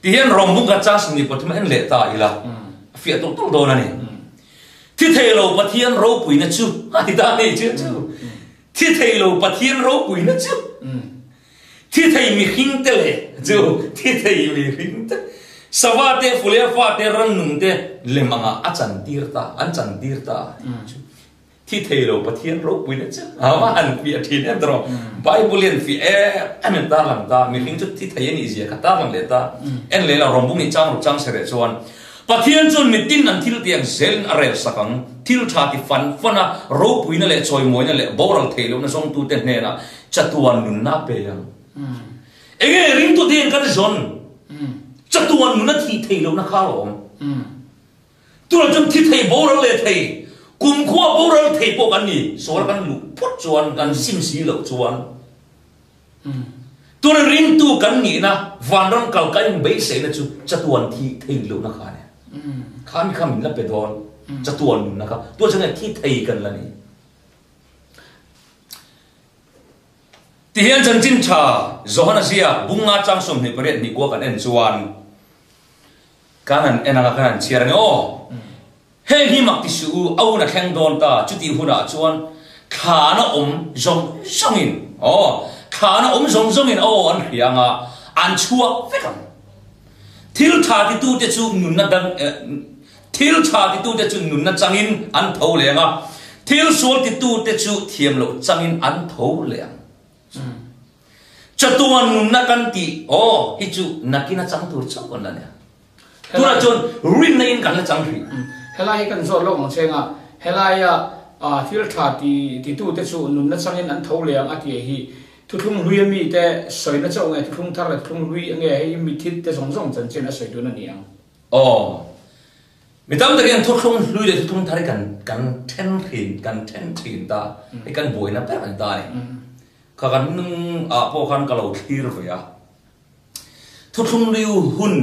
Ti hian Rom bung khat chang 23 en leh ta ila a fiah tulh tulh dawn a ni. Thi thei lo Pathian ropuina chu a ti ta a ni chu chu. Thi thei lo Pathian ropuina chu thi thei mihring te leh chu thi thei mihring te sava te fule fa te rannung te lem anga a chantir ta an chantir ta chu thi thei lo Pathian ropuina chu ama an fiah thin em tawh Bible hian fiah em em in tarlang ta mihring chu thi thei a nih zia kha tarlang leh ta en leh la rawng bung nih chang ruk chang sereh chuan Pathian chuan mitin an thil tiang zelin a rel sak ang. Thil tha ti fan fan a, ropuina leh chawimawina leh boral theih lohna zawngtute hnenah chatuan nunna a pe ang. Enge ringtute hian kan zawn? Chatuan nunna thih theih lohna kha a awm. Tunah chuan thi thei boral leh thei, kumkhua boral thei pawh kan ni. Sawl kan luh phawt chuan, kan sim si loh chuan. Tuna ringtu kan nihna vanram kal ka inbeihseihna chu chatuan thi thei lohna kha a ni. Kha mi kha min la pe dawn, chatuan nunna kha. Tuna chuan thi thei kan la ni. Tihian chanchin tha Johana ziak bunga chang 28 hnih kua kan en chuan kan han en anga kan han chhiar a ni aw. Heng hi mak ti suh u, a hun a thleng dawn ta, chutih hunah chuan thlana awm zawng zawngin, aw, thlana awm zawng zawngin a aw an hria anga an chhuak vek ang. Thil tha titute chu nunna dang, thil tha titute chu nunna changin an tho leh ang a, thil sual titute chu thiam loh changin an tho leh ang. Chatuan nunna kan tih, aw, hi chu nakin a chang tur chauh kan la nia. Tunah chuan rinna in kan la chang hrih. Helai hi kan zawt lawk ang che nga, helaia thil tha ti titute chu nunna changin an tho leh ang a tih hi thuthlung hlui ami te sawina chauh nge thuthlung thar leh thuthlung hlui nge hei mithit te zawng zawng chanchin a sawi dun a ni ang. Aw. Mi tam tak hian thuthlung hlui leh thuthlung thar hi kan kan then thin kan then thin ta hei kan buaina ber a ni ta a ni. Kha kan nung ah pawh khan ka lo thlir ve a. Thuthlung hlui hun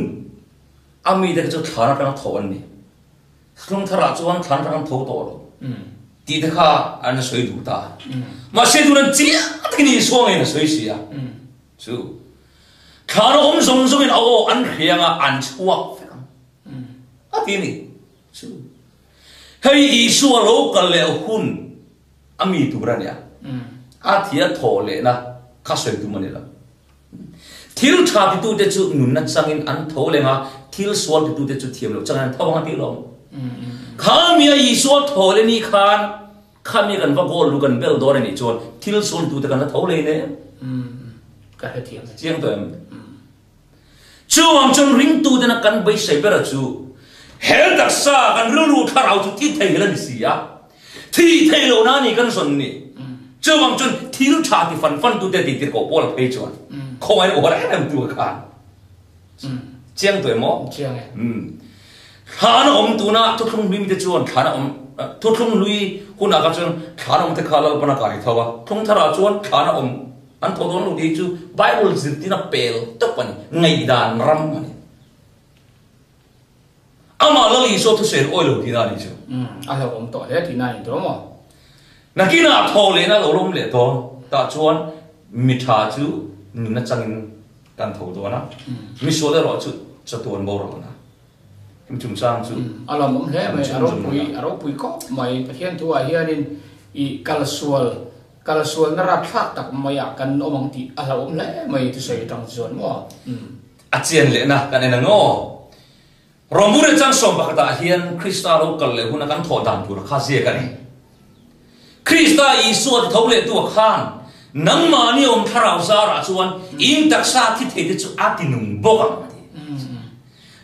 a mite kha chu thlan atanga tho an ni. Thuthlung tharah chuan thlan atanga tho tawh lo tih te kha an sawi duh ta. Mahse tun an chiang takin Isua ngeiin a sawi si a. Chu thlan a awm zawng zawngin a aw an hria anga an chhuak vek ang a ti a ni. Chu hei Isua lo kal leh hun a mi tur a nia. A thia thawh lehna kha sawi tum a ni lo. Thil tha titute chu nunna changin an tho leng a, thil sual titute chu thiam loh changin an tho ang a tih lawm. Kha mia Isua tho le ni khan, kha mia kan va goal lu kan bel dawn a nih chuan thil sual titute kan la tho lei ne. Ka hrethiam e. Chiang tawh em? Chuvang chuan ringtute na kan beisei ber a chu hel taksa kan rilru thlarau chu thi thei hel a ni si a, thi thei lo na ni kan zawn ni. Chuvang chuan thil tha ti fan fan tute tih tir koh pawl a phei chuan khawngaih in uar em em tu a khan. Chiang tawh em aw? Chiang e. Thlan a awm tuna thuthlung hlui mite chuan thlan a awm thuthlung hlui hunah kha chuan thlan a awm te kha Lalpan a kai tho a, thlung tharah chuan thlan a awm An thaw dawn lo tih chu Bible zirtirna pel tawp a ni, ngaihdan ram a ni. Amah Lal Isua thusawi an awi lo tihna a nih chu. A hlauhawm tawh hle tihna a ni tawh maw? Nakinah thaw lehna lo lawm leh dawn tah chuan mi tha chu nunna changin kan tho dawn a, mi sual erawh chu chatuan boralna. Hemi chungchang chu. A lawmawm hle mai, a ropui, a ropui khawp mai. Pathian thuah hianin i kalsual Kal sualna rapthlak tak maiah kan awm ang tih a hlauhawm hle mai thusawi atang chuan maw? Umm. A chian lehna kan en ang aw. Rawmur chang sawm pakhatah hian Krista lo kal leh huna kan thawh dan tur kha ziak a ni. Krista Isua ti tho lehtu a khan nangmahni awm thlarau zarah chuan in taksa thi thei te chu a ti nung bawk ang a ti.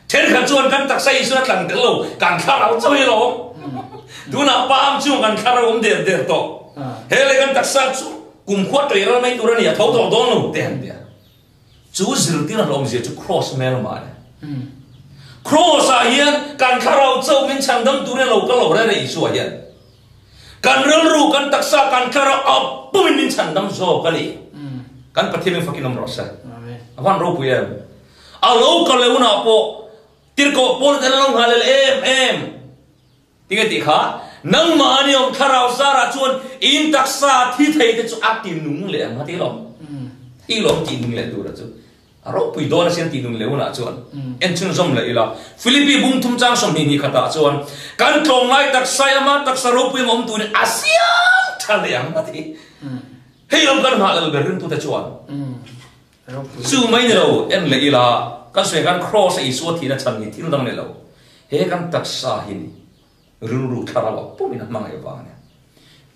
Thenkhat chuan kan taksa Isua tlang tel lo, kan thlarau chauh hi a lo awm. Tunah pam chung kan thlarau awm der der tawh. He leh kan taksa chu kumkhua tei ral mai tur a ni, a tho tawh dawn lo te an ti a. Chu zirtir a hlawmzia chu Kraws hmelma a ni. Kraws ah hian kan thlarau chauh min chhandam turin a lo kal lo reng reng Isua hian. Kan rilru, kan taksa, kan thlarau a pumin min chhandam zawk a ni. Kan Pathian min fakin awm rawh se. A van ropui em? A lo kal leh hunah pawh tirhkoh Paul ten an lo nghah lel em em. Tinge tih kha, nangmah ani awm thlarau zarah chuan in taksa thi thei te chu a ti nung leh ang a ti lawm. Thi lawm tih nung leh tura chu. A ropui dawn asin tih nun leh hunah chuan en chhunzawm leh ila. Philippi bung thum chang 20 ni khatah chuan kan tlawmngai taksa i ama taksa ropui ang awm turin a siam tha leh ang a ti. Hei lam kan nghah lal ber ringtute chuan chu mai ni lo en leh ila kan sawi khan Kraws a Isua thihna chhan hi thil dang ni lo. He kan taksa hi ni rilru thlarau a pumin a hmangaih vang a nia.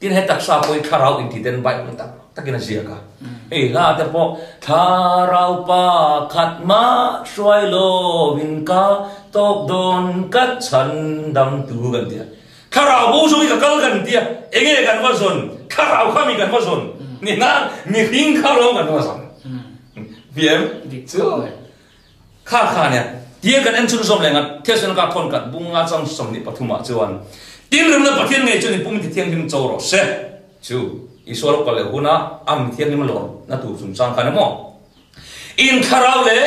Tin he taksa pawh hi thlarau inti ten Bible tak takin a ziak a. Hei hla te pawh thlarau pa khat mah hruai lovin ka tawp dawn ka chhan dam tu kan ti a. Thlarau bo zawng hi ka kal kan ti a, enge kan va zawn? Thlarau kha mi kan va zawn? Ni nan mihring kha lawng kan va zawn. Hmiam? Chu. Kha kha nia, tia kan en chhunzawm leh ngat, Thesalonika thawn khat bunga chang 23 ah chuan, Tinrimna Pathian ngei chuan in pum ti thianghlim cho rawh se. Chu Isua lo kal leh huna a mi thianghlim a lawr na tur chungchang khan emaw, in thlarau leh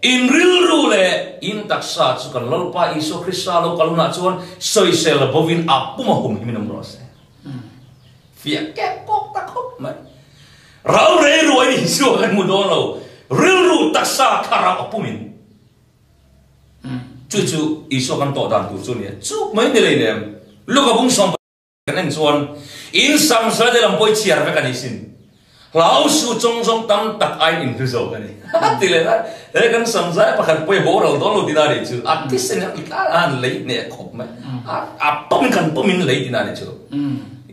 in rilru leh in taksa chu kan Lalpa Isua Krista lo kal hunah chuan sawisel bovin a pum a humhim in awm rawh se. Fiah kek kawk ta khawp mai. Rau rei ruai ni Isua kan hmu dawn lo. Rilru taksa thlarau a pumin. Chu chu Isua kan tawh dan tur chu a ni a. Chuk mai ni lei nem. Luka bung sawm kan en chuan in sam zai te lam pawh i chhiar vek a ni sin. Hlau su chawng zawng tam tak aiin in hlu zawk a ni. Ti leh lai. He kan sam zai pakhat pawh i boral dawn lo tina ni chu. A thisen a tla a han lei hneh khawp mai. A pawmin kan pawmin lei tina ni chu.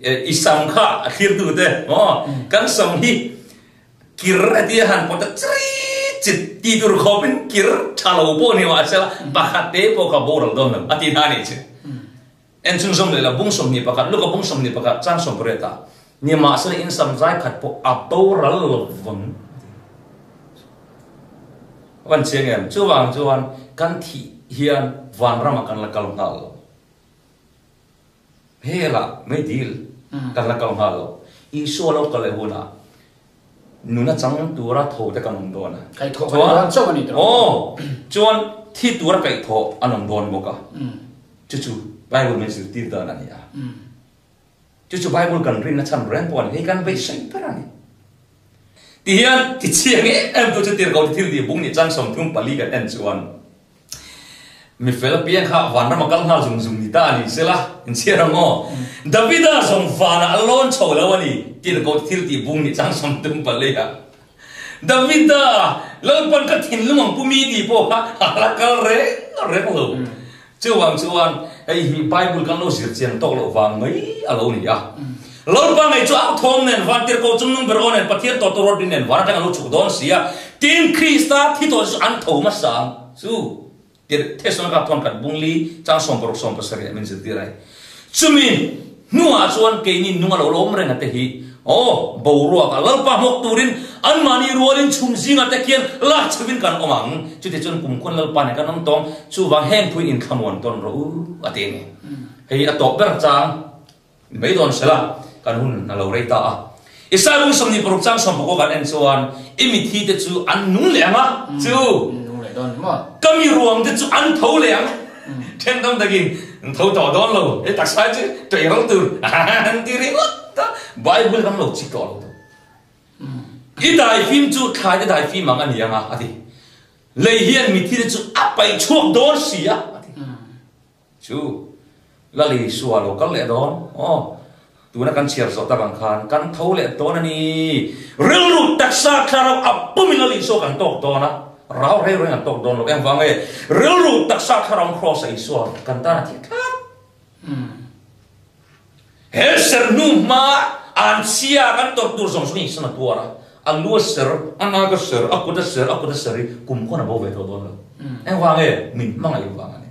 I sam kha a thlir tu te aw kan sam hi kir a tia han pawt a chri chit ti tur khawpin kir tha lo pawh ni mah sela pakhat te pawh kha boral dawn lo a ti hna ni chu. En chhunzawm leh la bung 21 Luka bung 21 chang 18 ah ni mahsela in sam zai khat pawh a boral lovang a ti. Van chiang em? Chuvang chuan kan thih hian vanramah kan la kal nghal lo. Hela mei dil kan la kal nghal lo. Isua lo kal leh hunah nuna chang tura tho te kan awm dawn a. Kaihthawh kan awm dawn chauh a ni tawh. Aw, chuan thi tura kaihthawh an awm dawn bawk a. Chu chu Bible min zirtir dan a ni a. Chu chu Bible kan rinna chhan reng pawh a ni. Hei kan beisei ber a ni. Ti hian ti chiang em em tu chu tirhkoh ti thil tih bung nih chang 34 kan en chuan Mi fel apiang kha vanram a kal nghal zung zung ni ta a ni sela, in chhiar ang aw. Davida zawng vanah a lawn chho lo a ni, tirhkoh thil tih bung nih chang 34 ah. Davida, Lalpan ka thinlung ang pu mi tih pawh kha a la kal reng reng lo. Chuvang chuan hei hi Bible kan lo zir chiang tawk loh vang mai a lo ni a. Lalpa ngei chu au thawm nen, van tirhkoh chungnung ber aw nen, Pathian tawh tur rawt nen van atang a lo chhuk dawn si a. Tin, Krista thi tawh chu an tho hmasa ang chu. Tirh Thesalonika thawn khat bung li chang 60 17 min zirtir a ni. Chumi hnuah chuan keini nung a lo lawm reng a te hi, aw, boruak a Lalpa hmawk turin anmahni rualin chhum zingah te khian lak chhuvin kan awm ang. Chutichuan kumkhuan Lalpa nen kan awm tawng, chuvang heng thuin inthlamuan tawn rawh u, a ti a ni. Hei a tawp ber chang. Ni mai dawn sela, kan hun a lo rei ta a. Isai bung 26 chang 19 kan en chuan, I mithi te chu an nung leh ang a, chu ka mi ruang te chu an tho leh ang. Then tam takin, An tho tawh dawn lo, he taksa chu tawih ral tur an ti ringawt a, Bible kan lo chik tawh lo tu. I daifim chu thlai te daifim ang a ni ang a, a ti. Lei hian mithi te chu a paih chhuak dawn si a, a ti. Chu Lal Isua lo kal leh dawn aw. Tuna kan chhiar zawh tak ang khan kan tho leh dawn a ni. Rilru taksa thlarau a pumin Lal Isua kan tawk dawn a, rau reng reng an tawk dawn lo. Engvang nge rilru taksa thlarau Kraws a Isua kan tan a thih tlat. He ser hnu hma an chhia kan tawrh tur zawng zawng hi Isua a tuar a, a lu a ser, a nak a ser, a kut a ser, a kut a ser hi kum khawn a bo ve tawh dawn lo. Engvang nge min hmangaih vang a ni.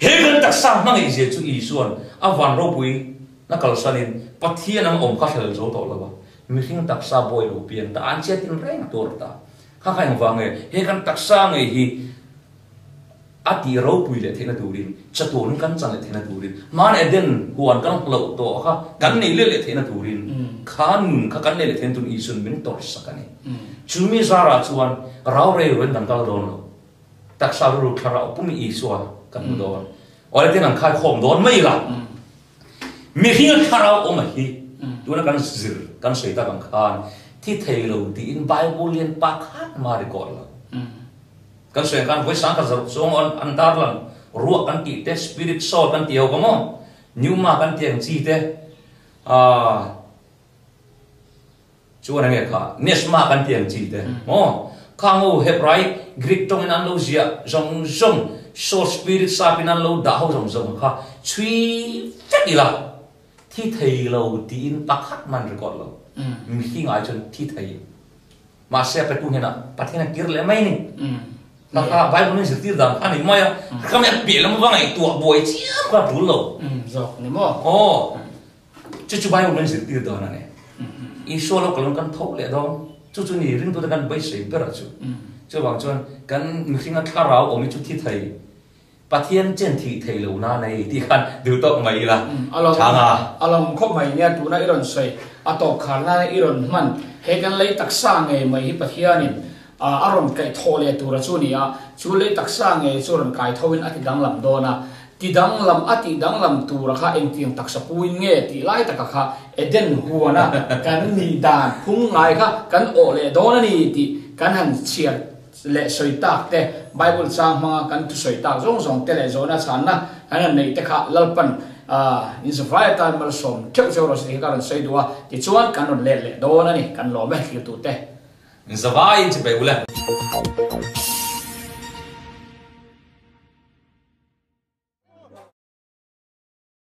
He kan taksa hmangaih zia chu Isua'n a van ropui na kalsanin Pathian ang awm kha hrel zo tawh lo a, mihring taksa bawi lo piang ta an chiatin reng tur ta. Kha kha engvang nge he kan taksa ngei hi a tih ropui leh theihna turin, chatuan kan chan leh theihna turin, hmaan Eden huan kan hlauh tawh kha kan nei leh leh theihna turin, kha nun kha kan nei leh theihna turin Isua'n min tawrhsak a ni. Chumi zarah chuan rau rei ruin kan kal dawn lo. Taksa rilru thlarau pum Isua kan hmu dawn. Awle tin an khai khawm dawn mai la. Mihring a thlarau awm a hi tuna kan zir kan sawi tak ang khan thi thei lo tiin Bible lian pakhat ma record lo. Kan sawi ang khan vawi 10,000 chuang an an tarlang ruah kan tih te, spirit soul kan tih ho ka maw, pneuma kan tih ang chi te, aah chuan enge kha neshma kan tih ang chi te maw, khang ho Hebrai, Greek tawngin an lo ziah zawng zawng, soul spirit sapin an lo dah ho zawng zawng kha chhui vek ila thi thei lo tiin pakhat man record lo, mihring ai chuan thi thei. Mahse a petu hnenah Pathian a kir leh mai ni. Taka Bible in zirtir dan kha ni mai a, ka mi a piah lam va ngaihtuah buai chiam kha a tul lo. Zawk ni maw? Aw, chu chu Bible in zirtir dan a ni. Isua lo kalon kan tho leh dawn, chu chu ni ringtute kan beisei ber a chu. Chuvang chuan kan mihringa thlarau awm hi chu thi thei. Pathian chen thih thei lo na nei tih khan duh tawk mai ila tha nga. A lawm khawp mai nia tuna i rawn sawi a tawp khar nana i rawn hman he kan lei taksa ngei mai hi Pathianin a rawn kaih thawh leh tura chu ni a, chu lei taksa ngei chu rawn kai tho in a ti danglam dawn a, ti danglam a tih danglam tura kha engtiang taksa puin nge tih lai taka kha Eden huana kan nih dan phung ngai kha kan awh leh dawn a ni tih kan han chhiar leh sawi tak te, Bible chang hmanga kan thusawi tak zawng zawng te leh zawhna chhanna kan han neih te kha Lalpan in zavai atan malsawm theuh cheu rawh se tih kha ka rawn sawi duh a, tichuan kan rawn let leh dawn a ni, kan lawm e thlirtu te. Zavaiin chibai ule.